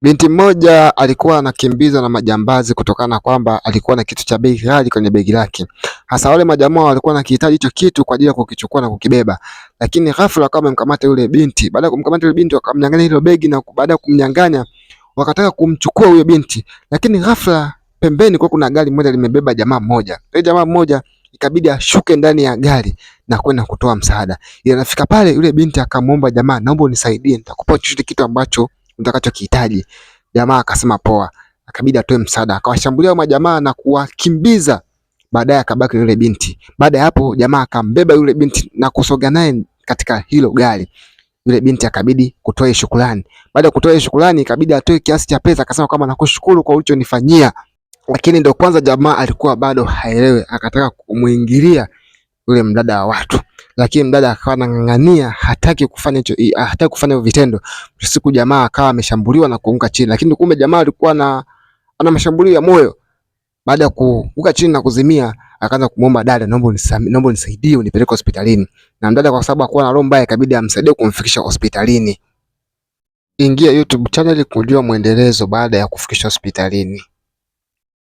Binti mmoja alikuwa anakimbizwa na majambazi kutokana na kwamba alikuwa na kitu cha bei ghali kwenye begi lake. Hasa wale majamaa walikuwa wanakihitaji hicho kitu kwa ajili ya kukichukua na kukibeba. Lakini ghafla wakawa wamemkamata yule binti. Baada ya kumkamata yule binti wakamnyang'anya hilo begi na baada ya kumnyang'anya wakataka kumchukua huyo binti. Lakini ghafla pembeni kwa kuna gari moja limebeba jamaa mmoja. Yule jamaa mmoja ikabidi ashuke ndani ya gari na kwenda kutoa msaada. Ila anafika pale yule binti akamwomba jamaa, naomba unisaidie, nitakupa chochote kitu ambacho utakachokihitaji. Jamaa akasema poa, akabidi atoe msaada, akawashambulia majamaa na kuwakimbiza. Baadaye akabaki yule binti. Baada ya hapo, jamaa akambeba yule binti na kusoga naye katika hilo gari. Yule binti akabidi kutoa shukrani. Baada ya kutoa shukrani, ikabidi atoe kiasi cha pesa, akasema kama nakushukuru kwa ulichonifanyia. Lakini ndo kwanza jamaa alikuwa bado haelewi, akataka kumuingilia yule mdada wa watu, lakini mdada akawa anang'ang'ania, hataki kufanya hicho, hataki kufanya hivyo vitendo. Siku jamaa akawa ameshambuliwa na kuanguka chini, lakini kumbe jamaa alikuwa na ana mashambulio ya moyo. Baada ya kuanguka chini na kuzimia, akaanza kumwomba dada, naomba unisaidie, naomba unisaidie unipeleke hospitalini. Na mdada kwa sababu hakuwa na roho mbaya, ikabidi amsaidie kumfikisha hospitalini. Ingia YouTube channel kujua mwendelezo baada ya kufikisha hospitalini.